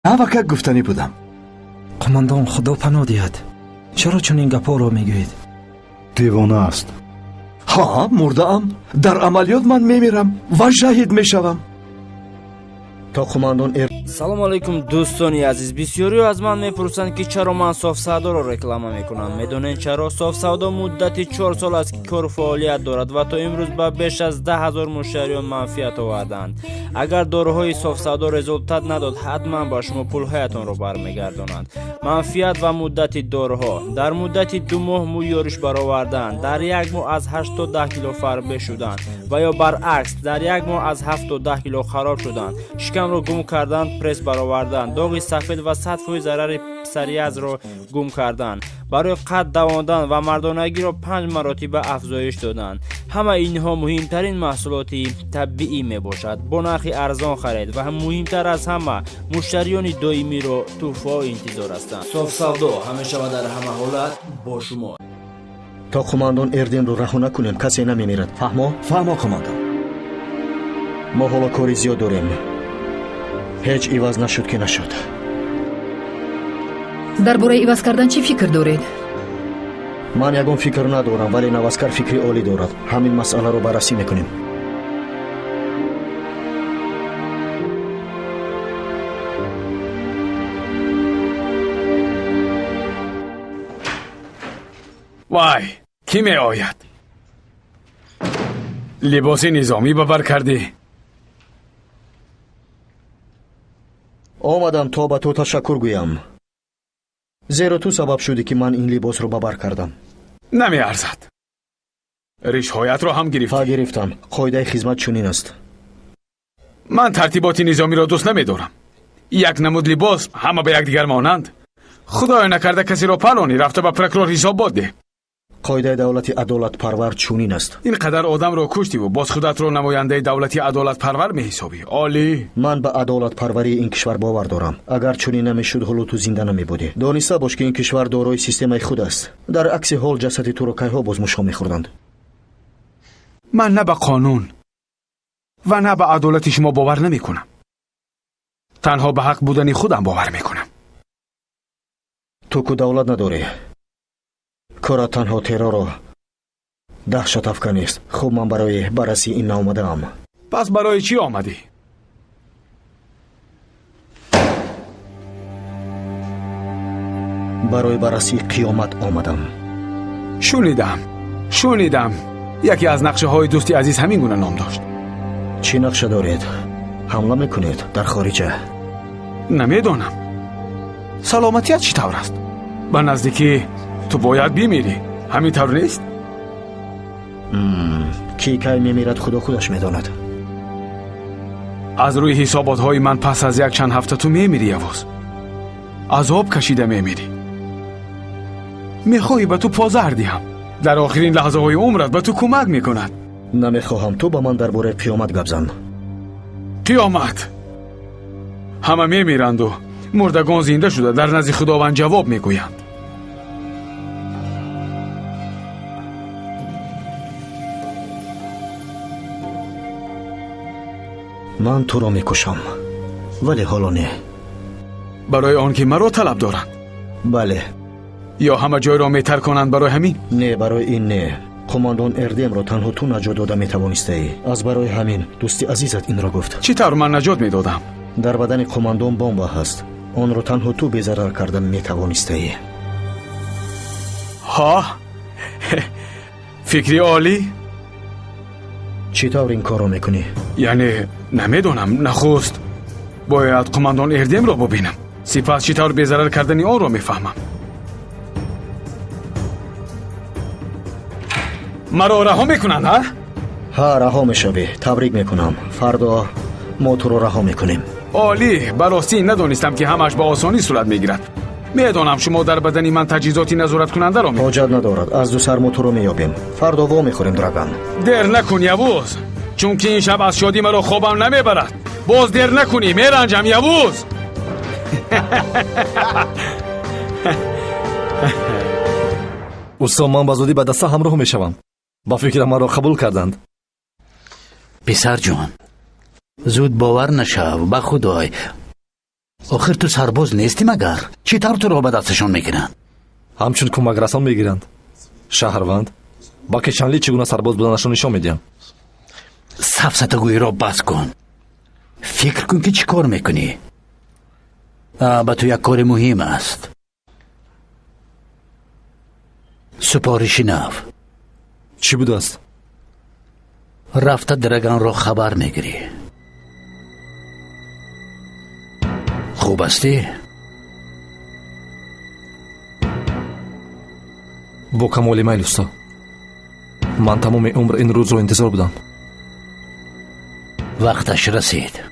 Навакак гуфтанӣ будам. Қумандон, Худо паноҳ диҳад, чаро чунин гапҳоро мегӯед? Девона аст. Ҳа, мурдаам. Дар амалиёт ман мемирам ва шаҳид мешавам. То қумандон Салому алайкум, дӯстони азиз. Бисёриҳо аз ман мепурсанд, ки чаро ман Софсавдоро реклама мекунам. Медонед чаро? Софсавдо муддати 4 сол аст, ки кору фаъолият дорад ва то имрӯз ба беш аз 10 000 муштариён манфиат оварданд. Агар доруҳои Софсавдо результат надод, ҳатман ба шумо пулҳоятонро бармегардонанд. Манфиат ва муддати доруҳо: дар муддати 2 моҳ мӯй ёриш баровардан, дар як моҳ аз 8 то 10 кило фарбе шудан ва ё баръакс, дар як моҳ аз 7 то 10 кило хароб шудан, шикамро гум кардан, пресс баровардан, доғи сафед ва 100% зарари псориазро гум кардан, барои қад давондан ва мардонагиро панҷ маротиба афзоиш додан. Ҳама инҳо муҳимтарин маҳсулоти табиӣ мебошад. Бо нархи арзон харед ва муҳимтар аз ҳама, муштариёни доимиро тӯҳфаҳо интизор ҳастанд. Софсавдо ҳамеша ва дар ҳама ҳолат бо шумо. То қумандон Эрдемро раҳо накунем, касе намемирад, фаҳмо? Фаҳмо, қумандон. Мо ҳоло кори зиёд дорем. Ҳеҷ иваз нашуд, ки нашуд. Дар бораи иваз кардан чӣ фикр доред? Ман ягон фикр надорам, вале Наваскар фикри олӣ дорад. Ҳамин масъаларо баррасӣ мекунем. Вай, кӣ меояд? Либоси низомӣ ба бар кардӣ. Омадам, то ба ту ташаккур гӯям, зеро ту сабаб шудӣ, ки ман ин либосро ба бар кардам. Намеарзад. Ришҳоятро ҳам Ҳа. гирифтӣ. Гирифтам. Қоидаи хизмат чунин аст. Ман тартиботи низомиро дӯст намедорам. Як намуд либос, ҳама ба якдигар монанд. Худоё накарда касеро паронӣ, рафта ба прокурор ҳисобот деҳ. Қоидаи давлати адолатпарвар чунин аст. Ин қадар одамро куштиву боз худатро намояндаи давлати адолатпарвар меҳисобӣ. Олӣ. Ман ба адолатпарварии ин кишвар бовар дорам. Агар чунин намешуд, ҳоло ту зинда намебудӣ. Дониста бош, ки ин кишвар дорои системаи худ аст. Дар акси ҳол ҷасади туро кайҳо боз мушҳо мехӯрданд. Ман на ба қонун ва на ба адолати шумо бовар намекунам. Танҳо ба ҳақ будани худам бовар мекунам. Ту ку давлат надорӣ. Корат танҳо террору даҳшатафканист. Хуб, ман барои баррасии ин наомадаам. Пас барои чӣ омадӣ? Барои баррасии қиёмат омадам. Шунидам, шунидам, яке аз нақшаҳои дӯсти азиз ҳамин гуна ном дошт. Чӣ нақша доред? Ҳамла мекунед дар хориҷа? Намедонам. Саломатият чӣ тавр аст? Ба наздикӣ ту бояд бимирӣ, ҳамин тавр нест? Кӣ кай мемирад, Худо худаш медонад. Аз рӯи ҳисоботҳои ман, пас аз як чанд ҳафта ту мемирӣ, Явоз. Азоб кашида мемирӣ. Мехоҳӣ, ба ту позаҳр диҳам? Дар охирин лаҳзаҳои умрат ба ту кӯмак мекунад. Намехоҳам. Ту ба ман дар бораи қиёмат гап зан. Қиёмат. Ҳама мемиранду мурдагон зинда шуда дар назди Худованд ҷавоб мегӯянд. Ман туро мекушам, вале ҳоло не. Барои он ки маро талаб доранд? Бале. Ё ҳама ҷойро метарконанд, барои ҳамин? Не, барои ин не. Қумандон Эрдемро танҳо ту наҷот дода метавонистаӣ. Аз барои ҳамин дӯсти азизат инро гуфт. Чӣ тавр ман наҷот медодам? Дар бадани қумандон бомба ҳаст. Онро танҳо ту безарар карда метавонистаӣ. Ҳо, фикри олӣ. Чӣ тавр ин корро мекунӣ? Яъне намедонам. Нахуст бояд қумандон Эрдемро бубинам, сипас чӣ тавр безарар кардани онро мефаҳмам. Маро раҳо мекунанд, ҳа? Ҳа, раҳо мешавӣ. Табрик мекунам. Фардо мо туро раҳо мекунем. Олӣ. Ба ростӣ, надонистам, ки ҳамааш ба осонӣ сурат мегирад. Медонам, шумо дар бадани ман таҷҳизоти назораткунандаро Ҳоҷат надорад. Аз ду сар мо туро меёбем. Фардо во мехӯрем, Драган. Дер накун, Явуз, чунки ин шаб аз шодӣ маро хобам намебарад. Боз дер накунӣ, меранҷам, Явуз. Усто, ман ба зудӣ ба даста ҳамроҳ мешавам. Ба фикрам, маро қабул карданд. Писарҷон, зуд бовар нашав. Ба Худой. Охир ту сарбоз нестӣ магар? Чӣ тавр туро ба дасташон мекунанд? Ҳамчун кӯмакрасон мегиранд. Шаҳрванд ба Кечанли чӣ гуна сарбоз буданашро нишон медиҳам. Сафсатагӯиро бас кун. Фикр кун, ки чӣ кор мекунӣ. Ба ту як кори муҳим аст. Супориши нав. Чӣ будааст? Рафта Драганро хабар мегирӣ. Хуб ҳастӣ? Бо камоли майл, усто. Ман тамоми умр ин рӯзро интизор будам. Вақташ расид.